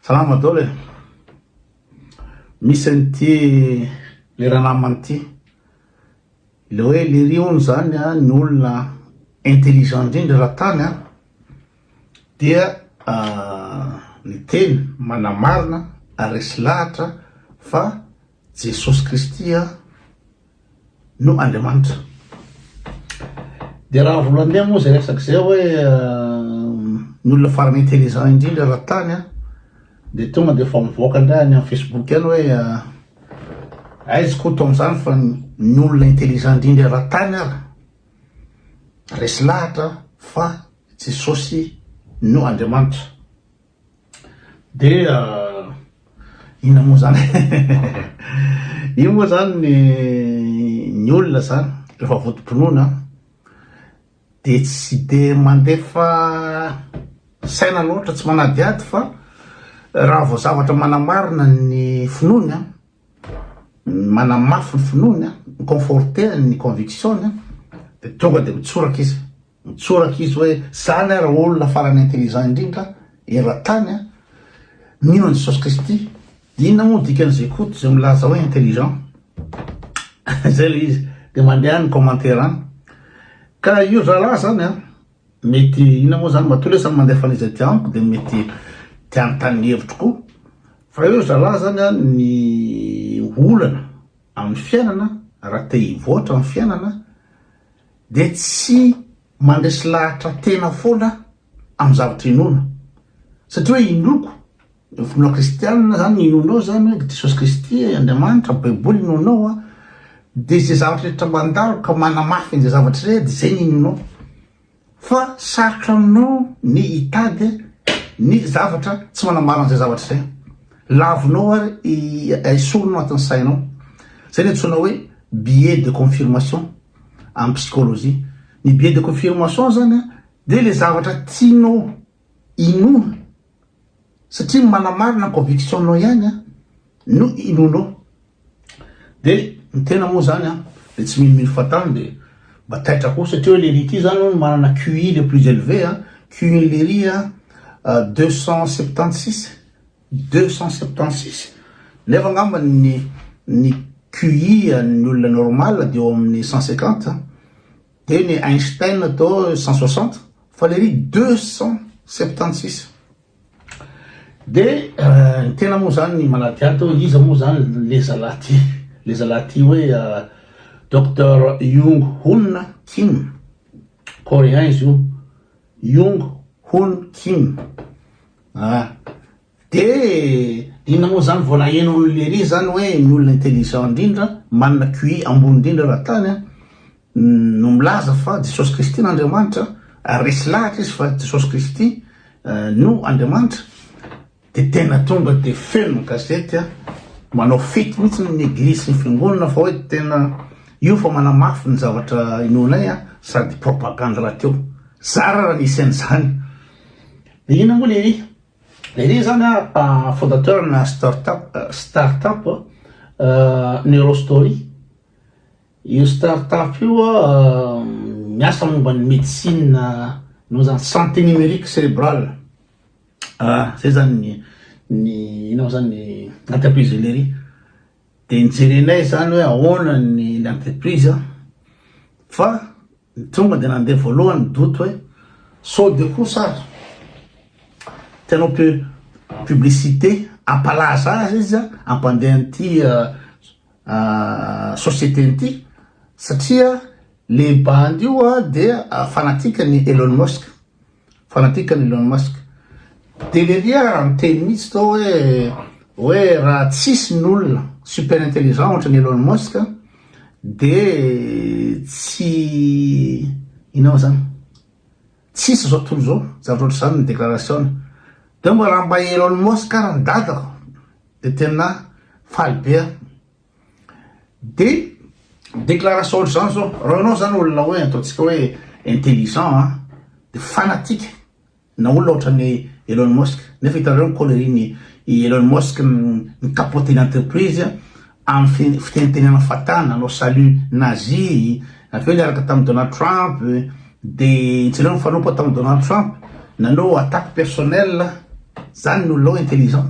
Salama daholo e! Misy an'ity le ranamana ity, le hoe lery hono zany an ny olona intelligent indrindra raha tany an, dia niteny manamarina ary resy lahatra fa Jesosy Kristy an no Andriamanitra. Dia raha volandeha moa zay resaka zay hoe ny olona farany intelligent indrindra raha tany an, de tonga de efa mivoaka indray any amin'ny Facebook any hoe aiza Koto amin'izany fa ny olona intelligent indrindra raha tany ary resy lahatra fa Jesosy no Andriamanitra. Dia inona moa zany io moa zany ny ny olona zany rehefa votom-pinoana de tsy de mandefa saina loatra, tsy manadihady fa raha vao zavatra manamarina ny finoany an, manamafy ny finoany an, mi-conforter ny conviction-ny an, de tonga de mitsoraka izy. Mitsoraka izy hoe zany ary olona farany intelligent indrindra eran-tany an, mino an'i Jesosy Kristy, inona moa ny dikan'izay Koto izay milaza hoe intelligent? Zay le izy, de mandeha any ny commentaire any, ka io zalahy zany an, mety inona moa zany, matoa lesy mandefa an'izy aty amiko de mety te hanontany ny hevitro koa, fa io zalahy zany an, ny olana amin'ny fiainana, raha te hivoatra amin'ny fiainana, dia tsy mandresy lahatra tena foana amin'ny zavatra inoana. Satria hoe inoako, ny finoana kristianina zany, ny inoanao zany hoe Jesosy Kristy, Andriamanitra, Baiboly inoanao an, dia izay zavatra rehetra mandalo ka manamafy an'izay zavatra izay dia izay ny inoanao. Fa sarotra aminao ny hitady ny zavatra tsy manambara an'izay zavatra izay. Lavinao ary esorina ao anatin'ny sainao. Izay ny antsoina hoe biais de confirmation amin'ny psychologie. Ny biais de confirmation zany dia le zavatra tianao inoana satria manamarina ny conviction-nao ihany no inoanao. De ny tena moa zany an, le tsy minomino fahatany de mba taitra koa satria hoe lery ity zany hono manana QI le plus élevé an, QI ny lery an 276, 276, nefa angamba ny ny QI an'ny olona normal de eo amin'ny 150, de ny Einstein atao 160, fa lery 276. De ny tena moa zany manadihady hoe iza moa zany le zalahy ty, le zalahy ty hoe Docteur Young Hoon Kim, coréen izy io, Young Hoon Kim, ah de inona moa zany vao naheno an'i Lery zany hoe ny olona intelligent indrindra, manana QI ambony indrindra raha tany an, no milaza fa Jesosy Kristy no Andriamanitra ary resy lahatra izy fa Jesosy Kristy no Andriamanitra dia tena tonga dia feno ny gazety manao fety mihitsy ny eglizy sy ny fiangonana fa hoe tena io fa manamafy ny zavatra inoanay sady propagande rahateo zara raha nisy an'izany dia inona moa le le zany a fondateur na start-up start-up Neurostory. Io start-up io miasa momba ny médecine no zany santé numérique cérébrale zay zany ny ny inona moa zany ny entreprise lery de nijerenay zany hoe ahoana ny le entreprise fa tonga de nandeha voalohany doute hoe sao de kosa ary te hanao publicité hampalaza azy izy hampandeha an'ity société ity satria le bandy io a dia fanatique ny Elon Musk fanatique ny Elon Musk de lery raha miteny mihitsy tao hoe hoe raha tsisy ny olona super intelligent ohatra ny Elon Musk de tsy inona zany tsisy zao tontolo zao zavatra ohatr'izany ny déclaration de mba raha mba Elon Musk ary ny dadako de tena faly be aho. De déclaration ohatr'izany zao, raha ianao zany olona hoe ataontsika hoe intelligent an, de fanatique na olona ohatran'i Elon Musk, nefa hitanareo ny connerie-n'i Elon Musk mi-capoter ny entreprise amin'ny fitenitenenana fahatany, nanao salut nazi, avy eo niaraka tamin'i Donald Trump, de jereo nifanompa tamin'i Donald Trump, nanao attaque personnelle. Zany ny olona ao intelligent.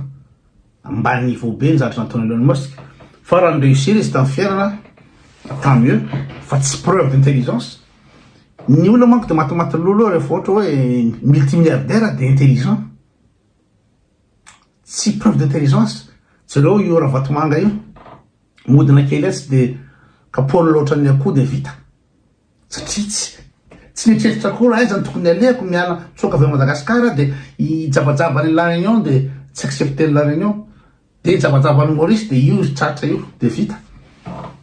Ambany niveau be ny zavatra nataon'i Elon Musk. Fa raha ni-réussir izy tamin'ny fiainana, tant mieux, fa tsy preuve d'intelligence. Ny olona manko dia matimaty lolo rehefa ohatra hoe multimilliardaire dia intelligent. Tsy preuve d'intelligence. Jereo io Ravatomanga io. Modina kely atsy dia kapohana loatran'ny akoho dia vita. Satria tsy tsy nieritreritra akory aiza no tokony alehako miala mitsoaka avy ao Madagascar dia hijabajaba any La Réunion dia tsy accepter-n'i La Réunion. Dia hijabajaba any Maurice dia io izy tratra io dia vita.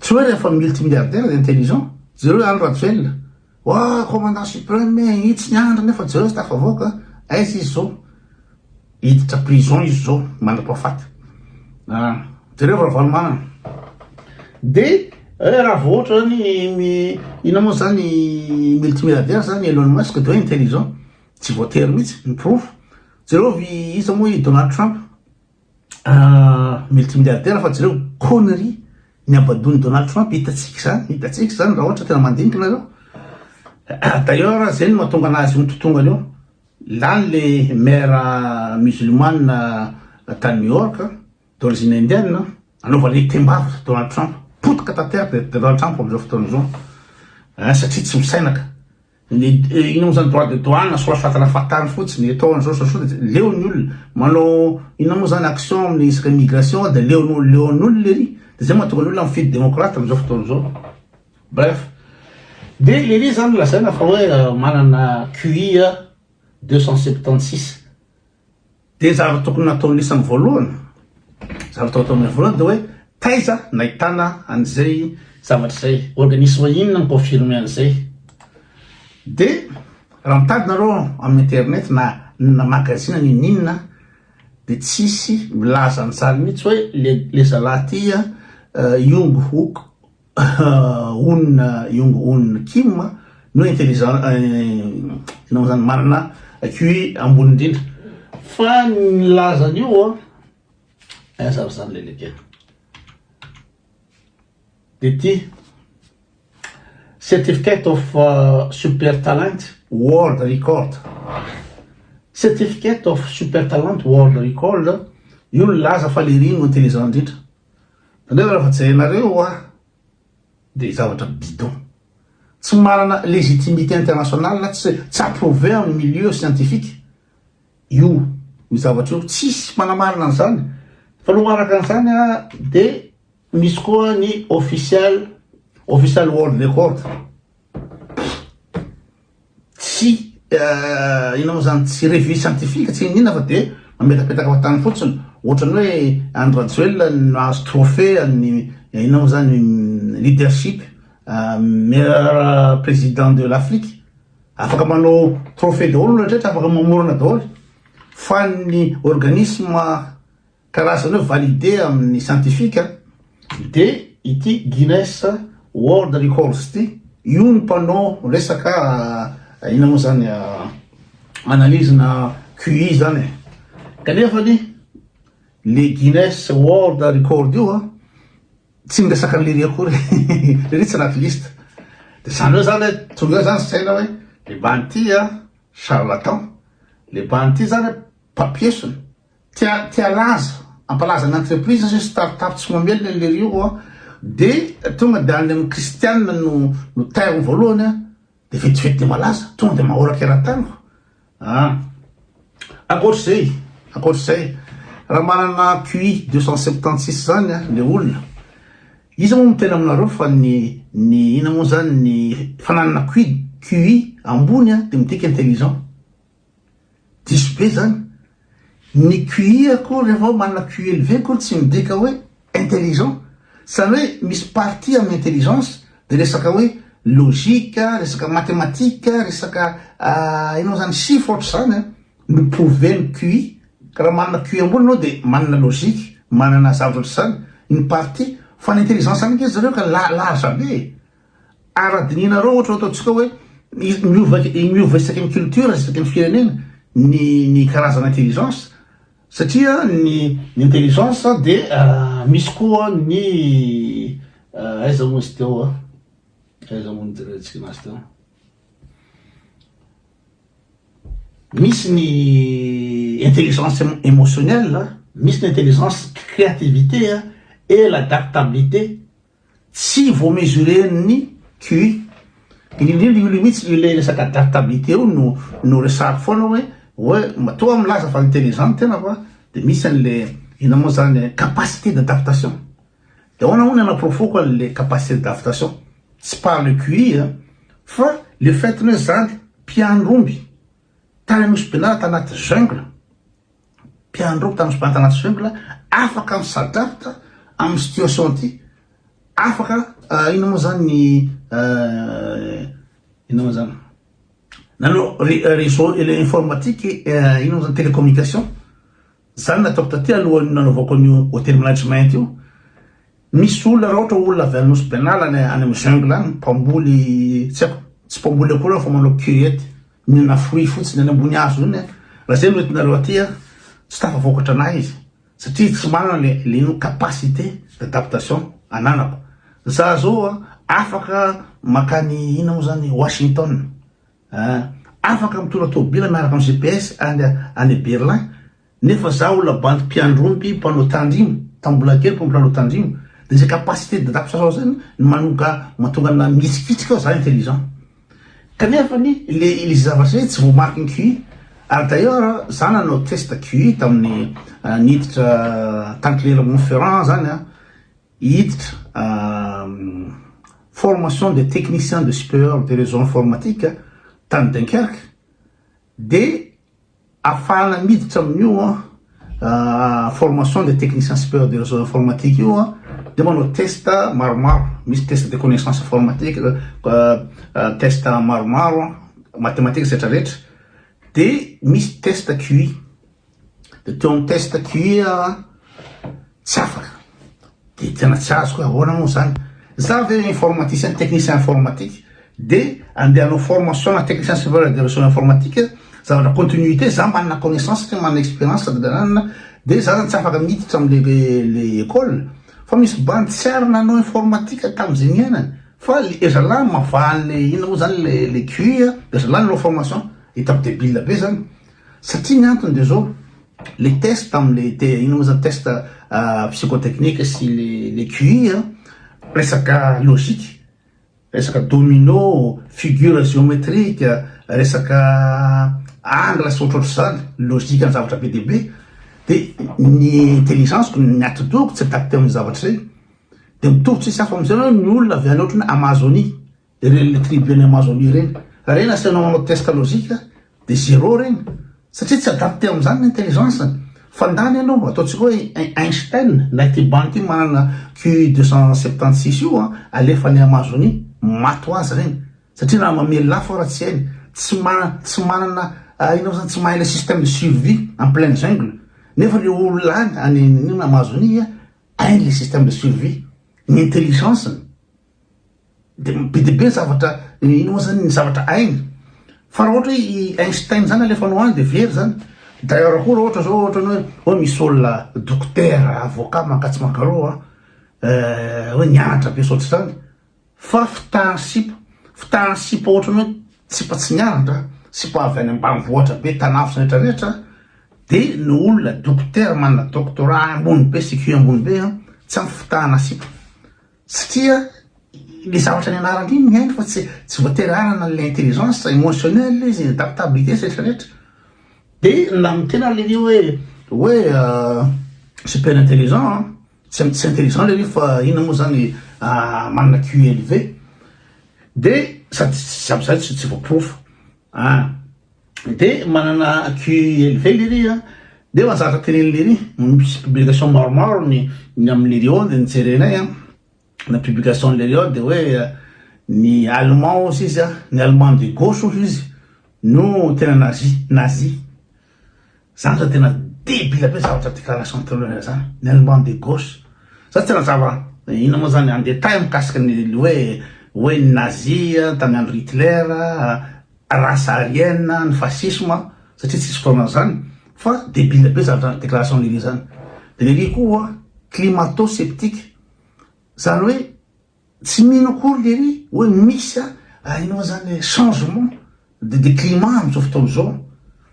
Tsy hoe rehefa multimilliardaire dia intelligent. Jereo i Andry Rajoelina. Oa commandant supreme e, io tsy niandry nefa jereo izy tafavoaka. Aiza izy izao? Hiditra prison izy zao mandra-pahafaty. Ah, jereo Ravalomanana. De eh, raha vao ohatra zany mi inona moa zany multimilliardaire zany Elon Musk de hoe intelligent. Tsy voatery mihitsy ny porofo. Jereo vi iza moa i Donald Trump. Ah, multimilliardaire fa jereo connerie ny abadoan'i Donald Trump hitantsika izany, hitantsika izany raha ohatra tena mandinika nareo. D'ailleurs zay no mahatonga anazy mitotongana eo. Lany le maire musulmane tany New York, d'origine indienne, anaovany tembava Donald Trump. Potika tanteraka Donald Trump amin'izao fotoana izao. Hein, satria tsy misaina ka. Ny inona moa zany droit de douane sorasoratana fahatany fotsiny, atao an'izao sao sao dia leo ny olona. Manao inona moa zany action amin'ny resaka immigration dia leo leon'olona ery. Dia zay mahatonga ny olona mifidy démocrate amin'izao fotoana izao. Bref. Dia lery zany lazaina fa hoe manana QI 276. Dia zavatra tokony nataon'ny isany voalohany, zavatra tokony nataon'ny voalohany dia hoe taiza nahitana an'izay zavatra izay, organisme inona no confirmer an'izay. Dia raha mitady nareo amin'ny internet na na magazine n'inon'inona dia tsisy milaza an'izany mihitsy hoe le le zalahy ty Young Hook Hoon Young Hoon Kim no intelligent inona moa zany manana QI ambony indrindra fa ny milaza an'io an aiza ary zany le leke de ty certificate of super talent world record certificate of super talent world record io nilaza fa le ry no intelligent indrindra Nareo raha fa jerenareo hoa de zavatra bidon. Tsy manana légitimité internationale, tsy tsy approuvé amin'ny milieu scientifique io io zavatra io. Tsisy manamarina an'izany. Fa aloha araka an'izany a de misy koa ny officiel official world record. Tsy inona moa zany, tsy revue scientifique, tsy inona fa de mametapetaka fahatany fotsiny, ohatrany hoe Andry Rajoelina nahazo trophée an'ny inona moa zany leadership meilleur président de l'Afrique, afaka manao trophée daholo ny rehetra, afaka mamorona daholo, fa ny organisme Karazana hoe validé amin'ny scientifique de ity Guinness World Records ity, io ny mpanao resaka inona moa zany analyse na QI zany e, kanefany le Guinness World Record io an tsy miresaka an'i Lery akory, Lery tsy anaty liste, de zany hoe zany tonga eo zany saina hoe le bandy ty an charlatan, le bandy ty zany mpampiesona. Tia tia laza, hampalaza ny entreprise sy start up tsy mamelona ny lery io a, de tonga de any amin'ny kristianina no no tairiny voalohany a, de vetivety de malaza, tonga de mahoraka eran-tany ko ah. Ankoatr'izay, ankoatr'izay, raha manana QI 276 zany a le olona, iza moa miteny aminareo fa ny ny inona moa zany ny fananana QI QI ambony a de midika intelligent. Diso be zany. Ny QI akory rehefa hoe manana QI élevé akory tsy midika hoe intelligent. Zany hoe misy partie amin'ny intelligence de resaka hoe logique, resaka mathématique, resaka inona moa zany chiffre ohatr'izany an no prouver-n'ny QI. Ka raha manana QI ambony ianao de manana logique, manana zavatra ohatr'izany ny partie. Fa ny intelligence any ange zareo ka large be e. Ary raha dinihinareo ohatra ataontsika hoe miova miova isaky ny culture isaky ny firenena ny ny karazana intelligence satria ny ny intelligence de misy koa ny aiza moa izy teo a aiza moa nijerentsika anazy teo. Misy ny intelligence émotionnelle, misy ny intelligence créativité et l'adaptabilité tsy vao mesurer-n'ny QI. Indrindra indrindra io mihitsy io le resaka adaptabilité io no no resahako foana hoe hoe matoa aho milaza fa intelligent ny tenako a de misy an'le inona moa zany capacité d'adaptation. De ahoana moa ny anaporofoko an'le capacité d'adaptation? Tsy par le QI a fa le fait ny hoe zany mpiandry omby tany Nosy Benala tanaty jungle, mpiandry omby tany Nosy Benala tanaty jungle afaka mi-s'adapte amin'ny situation ty, afaka inona moa zany ny inona moa zany nanao réseau informatique inona moa zany télécommunication. Zany nataoko taty alohan'ny nanaovako an'io hotel management io. Misy olona raha ohatra olona avy any Nosy Benala any any amin'ny jungle any, mpamboly tsy haiko, tsy mpamboly akory fa manao cueillette, mihinana fruit fotsiny any ambony hazo iny, raha zay no entinareo aty an, tsy tafavokatra anah izy satria tsy manana le le ino capacité d'adaptation ananako. Za zao an afaka makany inona moa zany Washington, Afaka mitondra tôbila miaraka amin'ny GPS any any Berlin nefa za olona bandy mpiandry omby mpanao tandrimo tamin'ny mbola kely mpanao mpilalao tandrimo de zay capacité d'adaptation zay no manoga mahatonga ana mihitsikitsiky aho za intelligent kanefa ny le le zavatra zay tsy voamariky ny QI ary d'ailleurs za nanao test QI tamin'ny niditra tany Clermont Ferrand zany a Hiditra formation de technicien de supérieur de réseau informatique tany Dunkerque de afahana miditra amin'io formation de technicien supérieur de réseau informatique io de manao test maromaro, misy test de connaissance informatique, test maromaro, mathématique sy retraretra, de misy test QI. De teo amin'ny test QI aho tsy afaka, de tena tsy azoko hoe ahoana moa zany, za ve informaticien technicien informatique de andeha hanao formation na technicien supérieur de réseau informatique zavatra continuité, za manana connaissance satria manana expérience nanana de za zany tsy afaka miditra amle le école fa misy bandy tsy ary nanao informatique tam'izay niainany fa le zalahy mavaha an'le inona moa zany le le QI de zalahy nanao formation, hitako debile be zany. Satria ny antony de zao, le test amle te inona moa zany test psychotechnique sy le le QI an, resaka logique, resaka domino, figure géométrique, resaka angle sy ohatrohatr'izany, logique ny zavatra be dia be, de ny intelligence-ko, ny atidohako tsy adapté amin'ny zavatra izay, de mitovy tsisy hafa am'zay hoe ny olona avy any ohatran'ny hoe Amazonie. Ireny le tribu any Amazonie ireny, reny asainao manao test logique de zéro reny satria tsy adapté amin'izany ny intelligence-ny. Fa ndany ianao ataontsika hoe Einstein na ity bandy ity manana QI 276 io an, alefa any Amazonie, maty ho azy reny satria raha mamely lafo ara tsy hainy, tsy ma- tsy manana inona moa zany, tsy mahay le système de survie en pleine jungle nefa le olona any any inona Amazonie hainy le système de survie, ny intelligence-ny. De be dia be ny zavatra ino moa zany ny zavatra hainy fa raha ohatra hoe i Einstein zany alefanao any de very zany, d'ailleurs koa raha ohatra zao ohatra ny hoe hoe misy olona dokotera, avocat mankatsy mankaroa an, hoe nianatra be sy ohatr'izany fa fitahan'ny sipa, fitahan'ny sipa ohatran'ny hoe sipa tsy nianatra, sipa avy any ambanivohitra be tanafo sy ny rehetra rehetra de ny olona dokotera manana doctorat ambony be sy QI ambony be an tsy ampy fitahana sipa. Satria le zavatra nianarany iny ny hainy fa tsy tsy voatery hanana an'le intelligence émotionnelle izy, adaptabilité sy rehetra rehetra. De na miteny ary lery hoe hoe super intelligent an, tsy tsy intelligent lery fa inona moa zany manana QI élevé. De sady tsy am'zay tsy tsy voaporofo an. De manana QI élevé lery an, de fa zavatra tenenin'i lery, misy publication maromaro ny ny amin'i lery ao de nijerenay an, ny publication lery ao de hoe ny allemand hozy izy an, ny allemand de gauche hozy izy no tena nazi, nazi, zany zao tena debile be zavatra déclaration nataon'i lery zany, ny allemand de gauche, za tsy hanazava inona moa zany en détail mikasika ny hoe hoe ny nazi tamin'ny andro Hitler, race aryenne, ny fascisme, satria tsisy fotoana an'izany, fa debile be zany déclaration Lily zany. De Lily koa climato sceptique, zany hoe tsy mino akory Lily hoe misy inona moa zany changement de de climat am'zao fotoana zao.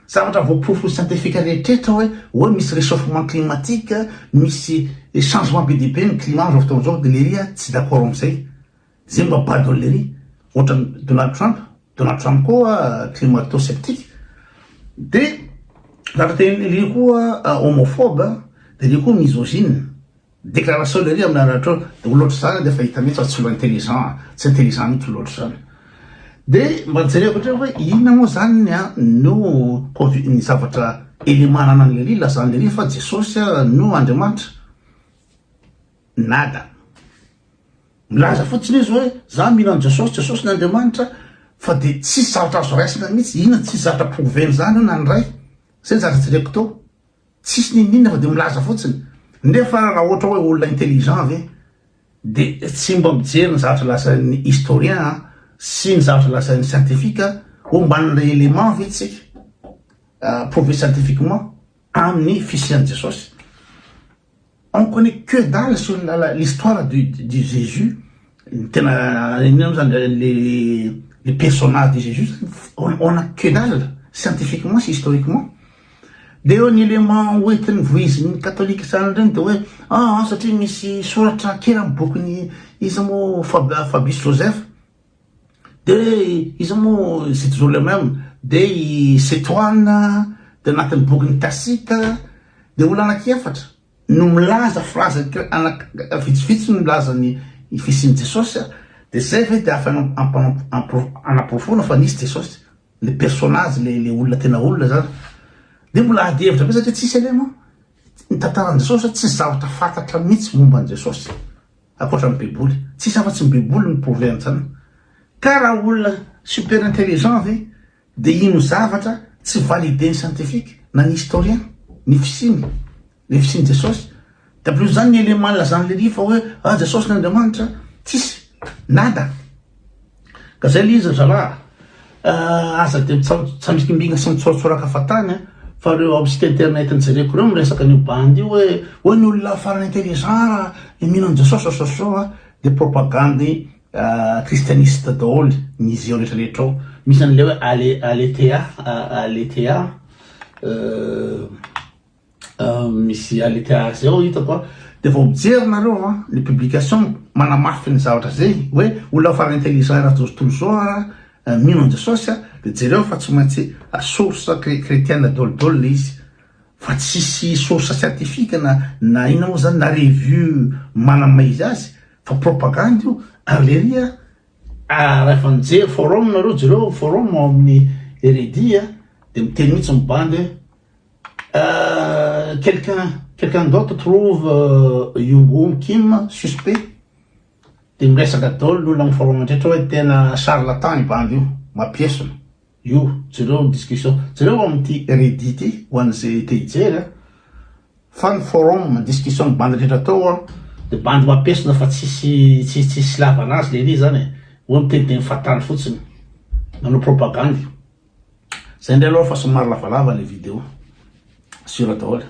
Zavatra voaporofo scientifique rehetrretra hoe hoe misy rechauffement climatique, misy changement be dia be ny climat amzao fotoana zao de lery tsy d'accord amzay. Zay mba bado an'lery. Ohatran'i Donald Trump, Donald Trump koa climato-sceptique. De zavatra tenenin'i lery koa homophobe, de lery koa misogyne. Déclaration lery amin'ny anaratra eo, de olona ohatr'izany de efa hita mihitsy fa tsy olo intelligent, tsy intelligent mihitsy olo ohatr'izany. De mba jereko indray hoe inona moa zany ny a no convi- ny zavatra élément ananan'i lery ilazan'i lery fa Jesosy no Andriamanitra. Nada. Milaza fotsiny izy hoe za mino an'i Jesosy, Jesosy ny Andriamanitra, fa de tsisy zavatra azo raisina mihitsy, inona tsisy zavatra prouver-ny zany eo na ny ray. Zay ny zavatra jereko teo. Tsisy n'inon'inona fa de milaza fotsiny. Nefa raha ohatra hoe olona intelligent ve de tsy mba mijery ny zavatra lazain'ny historien an, sy ny zavatra lazain'ny scientifique hoe mba ny élément ve tsika prouver scientifiquement amin'ny fisian'i Jesosy. On connait que dalle sur l'histoire du du Jésus, ny tena inona moa zany le le personnage de Jésus zany on a que dalle scientifiquement sy historiquement. De eo ny élément hoentiny voizin'ny katolika zany reny de hoe aa satria misy soratra kely amin'ny bokin'i iza moa Fab- Fabrice Joseph de iza moa c'est toujours le même de i Cetoine de anatin'ny bokin'i Tacite de olona anaky efatra no milaza phrase anaky vitsivitsy no milaza ny fisian'i Jesosy de zay ve de afa anaporofona fa nisy Jesosy le personnage le le olona tena olona zany de mbola ady hevitra be satria tsisy élément ny tantaran'i Jesosy tsisy zavatra fantatra mihitsy momba an'i Jesosy ankoatra ny baiboly tsisy afa-tsy ny baiboly no prouver an'izany ka raha olona super intelligent ve de ino zavatra tsy validé ny scientifique na ny historien ny fisiany ny fisian'i Jesosy de plus zany ny élément lazan'i lery fa hoe ah Jesosy ny Andriamanitra tsisy nada ka zay le izy ry zalahy aza de mitsambikimbigna sy mitsoratsoraka fatany fa reo amin'ny site internet nijereko reo miresaka an'io bandy io hoe hoe ny olona farany intelligent raha mino an'i Jesosy sao sao sao de propagandy kristianiste daholo ny izy eo rehetrarehetra ao misy an'le hoe ale aletea aletea misy aletea zay ao hitako a de vao mijery nareo a ny publication manamafy ny zavatra zay hoe olona farany intelligent raha zao tontolo zao a mino an'i Jesosy a de jereo fa tsy maintsy source chrétienne daholo daholo le izy fa tsisy source scientifique na na inona moa zany na revue manamaizy azy fa propagande io ary lery a rehefa mijery forum nareo jereo forum ao amin'ny Reddit a de miteny mihitsy ny bandy hoe quelqu'un quelqu'un d'autre trouve Yoon Kim suspect de miresaka daholo ny olona amin'ny forum rehetra hoe tena charlatan i bandy io mampiesona io jereo ny discussion jereo amin'ity Reddit ty ho an'izay te hijery a fa ny forum discussion ny bandy rehetra atao a de bandy mampiesona fa tsisy tsisy tsisy lavana azy lery zany e hoe miteniteny fatany fotsiny manao propagandy zay indray aloha fa somary lavalava le vidéo sura daholo.